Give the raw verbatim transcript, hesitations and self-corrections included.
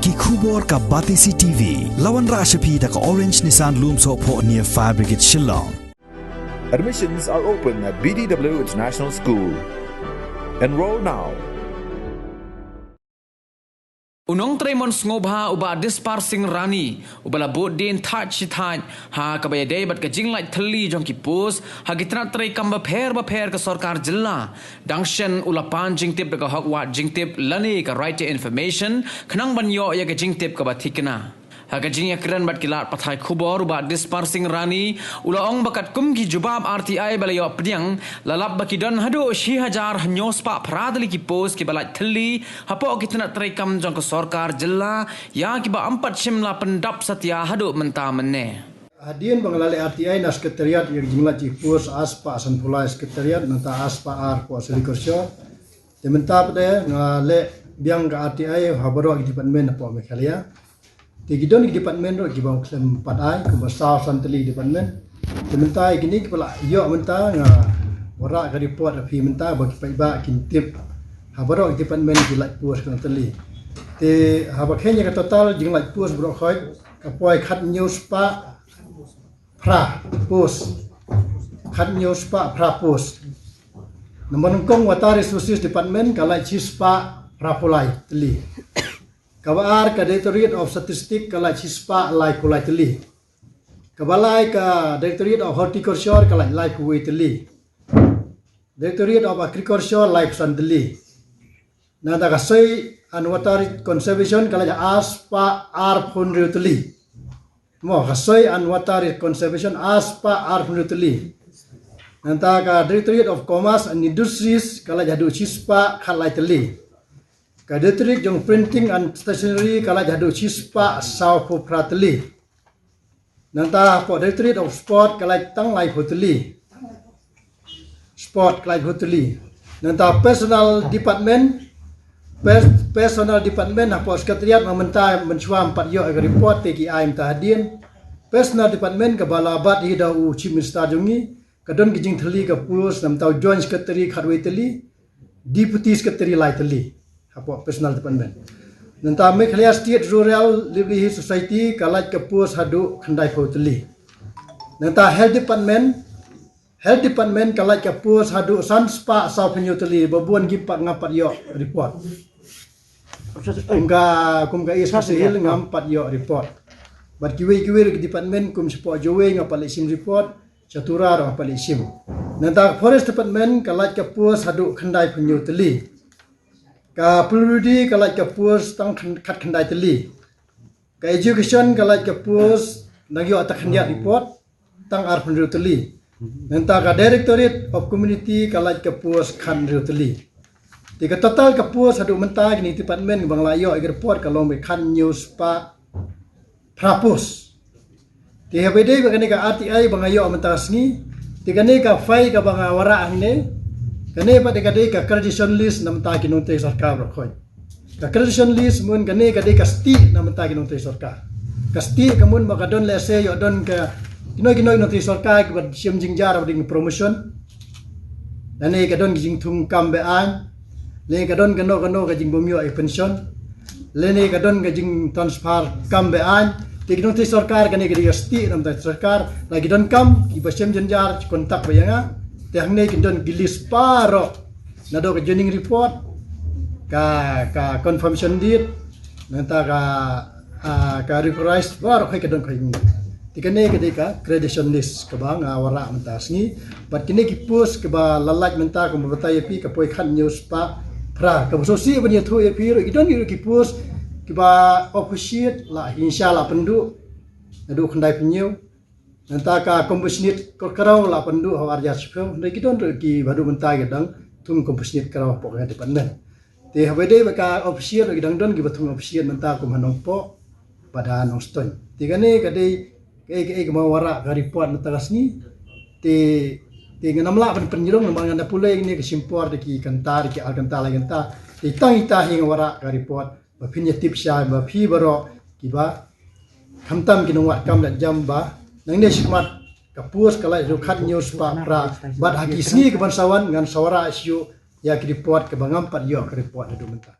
Ki khubor ka Batesi T V. La wanrah sha phi da ka Orange Nissan Lumsohphoh near Fire Brigade Shillong. Admissions are open at B D W International School. Enroll now. U nongtrei mon sngewbha u Bah Dispar Singh Rani uba la bud dien thait shi thait ha kaba ïadei bad ka jinglait thylli jong ki post ha ki tnat treikam bapher bapher ka sorkar jylla. Dang shen u la pan jingtip da ka hok wad jingtip lane ka right to information khnang ban ïoh ïa ka jingtip kaba thikna. Ha ka jingïakren bad ki lad pathai khubor u Bah Dispar Singh Rani u la ong ba katkum ki jubab R T I ba la ïoh pdiang la lap ba ki don haduh shi hajar hynñiew spah phra tylli ki post kiba lait thylli hapoh ki tnat treikam jong ka sorkar jylla ïa kiba ym pat shym la pyndap satia haduh mynta mynne. Hadien ba nga la leh R T I na Secretariat ïa ka jinglait ki post ar spah sanphew lai Secretariat nangta ar spah ar hapoh Selli Korshor. Te mynta pat de nga leh biang ka R T I ha baroh ki department hapoh Meghalaya. Te ki don ki department ruh kiba khlem pat ai kumba saw san tylli department. Te mynta ïa kine kiba la ïoh mynta nga wanrah ka report ha phi mynta ba ki paidbah kin tip ha baroh ki department ki lait post khlem tylli. Te haba kheiñ ïa ka total jinglait post baroh khoit ka poi khathynñiew spah phra post. Khathynñiew spah phra post. Namar nyngkong Water Resources Department ka lait shi spah phra phew lai tylli. Kaba ar ka Directorate of Statistics ka lait shi spah lai phew lai tylli. Kaba lai ka Directorate of Horticulture ka lait lai phew wei tylli. Directorate of Agriculture lai phew san tylli. Nangta ka Soil and Water Conservation ka lait ar spah ar phew hynriew tylli. Mo ka Soil and Water Conservation ar spah ar phew hynriew tylli. Nangta ka Directorate of Commerce and Industries ka lait haduh shi spah khatlai tylli. Ka Directorate jong Printing and Stationery ka lait haduh shi spah saw phew phra tylli. Nangta hapoh Directorate of Sport ka lait tang lai phew tylli. Sport ka lait phew tylli. Nangta Personnel Department, Personnel Department hapoh Secretariat ma mynta mynshuwa ym pat ïoh ïa ka report te ki ai mynta hadien. Personnel Department kaba la bat hi da u Chief Minister jong ngi ka don ki jingthylli ka post namta u Joint Secretary khatwei tylli. Deputy Secretary lai tylli hapoh Personnel Department. Nangta Meghalaya State Rural Livelihood Society ka lait ka post haduh khyndai phew tylli. Nangta Health Department, Health Department ka lait ka post haduh san spah saw phew hynñiew tylli ba bun ki pat ngam pat ïoh report. Kum ka kum ka East Khasi Hills ngam pat ïoh report. Bad kiwei kiwei ki department kum shapoh Jowai ngam pat leit shim report. Sha Tura ruh ngam pat leit shim. Nangta ka Forest Department ka lait ka post haduh khyndai phew hynñiew tylli. Ka P W D ka lait ka post tang khat khyndai tylli. Ka Education ka lait ka post nang ïoh ta khyndiat report tang ar phew hynriew tylli. Nangta ka Directorate of Community ka lait ka post khathynriew tylli. Te ka total ka post haduh mynta kine department ba nga la ïoh ïa ka report ka long ba khathynñiew spah phra post. Te haba dei ba kane ka R T I ba nga ïoh mynta ka sngi. Te kane ka file kaba nga wanrah hangne. Kane pat dei ka dei ka graduation list na mynta ki nongtrei sorkar baroh khoit. Ka graduation list mut kane ka dei ka stieh na mynta ki nongtrei sorkar. Ka stieh ka mut ba ka don lehse ïoh don ka kino kino ki nongtrei sorkar kiba shim jingjar ba dei promotion. Lane ka don ka jingthung kam be-aiñ. Lane ka don kano kano ka jingbym ïoh ïa pension. Lane ka don ka jingtransfer kam be-aiñ. Te ki nongtrei sorkar kane ka dei ka stieh na mynta sorkar. La ki donkam kiba shim jingjar ki contact beit ïa nga. Te hangne ki don ki list baroh. Naduh ka joining report, ka ka confirmation deed, nangta ka ah, ka recognize baroh khoit ka don khoit. Te kane ka dei ka graduation list kaba nga wanrah mynta ka sngi. Bad kine ki post kiba la lait mynta kumba batai ïa phi ka poi khathynñiew spah phra. Kaba sngewsih ban ïathuh ïa phi ruh ki don ki ruh ki post kiba officiate la hingsha la pynduh naduh khyndai phew hynñiew. Nangta ka compassionate kyrkhu la pynduh ha u ar hajar shiphew. Hynrei ki don ruh kiba haduh mynta ki dang thung compassionate kyrkhu hapoh ka department. Te haba dei ba ka officiate ruh ki dang don kiba thung officiate mynta kum ha Nongpoh bad ha Nongstoiñ. Te kane ka dei kaei kaei kaba wanrah ka report mynta ka sngi. Te te ngan ym lah ban pynjrong namar ngan da pule ïa kine ka shim por da ki kynta da ki ar kynta lai kynta. Te tang ita hi nga wanrah ka report ba phin ïa tip shai ba phi baroh kiba khamtam ki nongwad kam leh jam ba nangne shakhmat ka post ka lait haduh khathynñiew spah phra bad ha ki sngi kaban sa wan ngan sa wanrah shuh ïa ki report kaba ngam pat ïoh ka report haduh mynta.